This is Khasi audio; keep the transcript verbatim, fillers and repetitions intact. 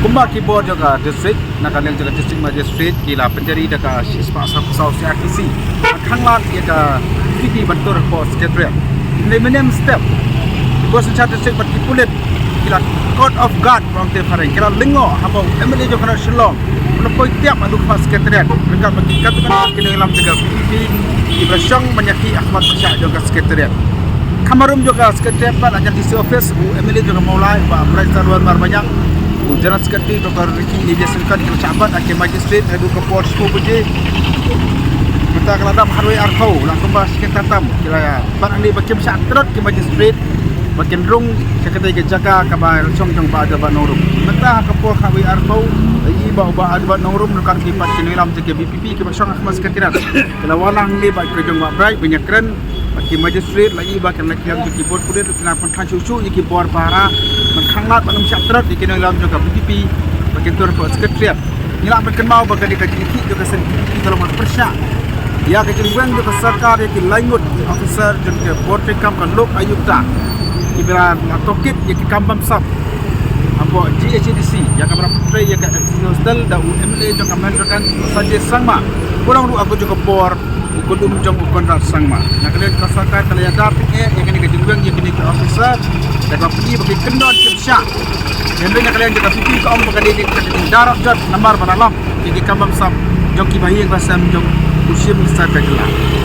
Kumba ki bor jong ka district, na ka liang jong ka district magistrate, ki la pynjari da ka shispah saw phew saw C R P C ban khanglad ïa ka VPP ban tur hapoh secretariat. In the millennium step, ki bor synshar district bad ki pulit ki la caught off guard, ba ong te phareng, ki la lyngngoh haba u MLA jong ka Shillong u la poi tiap haduh hapoh secretariat. Ryngkat bad ki katto katne ki nongïalam jong ka VPP kiba la shong ban ïakhih ha khmat pyrshah jong ka secretariat. Kham harum jong ka secretariat pat, hajan DC office, u MLA jong ka Mawlai, Bah Brightstarwell Marbaniang, u General Secretary Doctor Ricky A J Syngkon, ki la shah bat ha ki magistrate haduh ka por shiphew baje. Mynta ka la dap hynriew arphew, la kumba shi kynta tam ki la bat hangne ba kim shah tlot ki magistrate ba kin rung sha katei ka jaka kaba la shong jong Bah Adelbert Nongrum. Mynta ha ka por khatwei arphew, la ïohi ba u Bah Adelbert Nongrum ryngkat bad ki nongïalam jong ka VPP kiba shong ha khmat secretariat ki la wan lang hangne bad ka jong Bah Bright ban ïakren bad ki magistrate, la ïohi ba ki nongïalam jong ki bor pulit ki la pynkhlaiñ shuh shuh ïa ki bor para ban khanglad ban ym shah tlot ïa ki nongïalam jong ka VPP ba kin tur hapoh secretariat. Ngi lah ban kynmaw ba ka dei ka jingïakhih jong ka seng VPP ka long ban pyrshah ïa ka jingweng jong ka sorkar ïa ki lai ngut ki officer jong ka bor treikam ka Lok Ayukta, kiba la tohkit ïa ki kam bamsap hapoh GHADC, ïa kaba la pyntrei ïa ka MCC hostel da u MLA jong ka Mahendraganj Sanjay Sangma, ba long ruh ha ka jong ka bor u khyllung jong u Conrad Sangma. Na ka liang ka sorkar ka la ïada pyni ïa kane ka jingweng ïa kine ki officer da kaba pyni ba ki kyndon kim shah. Hynrei na ka liang jong ka VPP ka ong ba ka dei ka jingdarot jot namar ba la lap ïa ki kam bamsap jong kiba ïeng ba sem jong u Chief Minister ka jylla.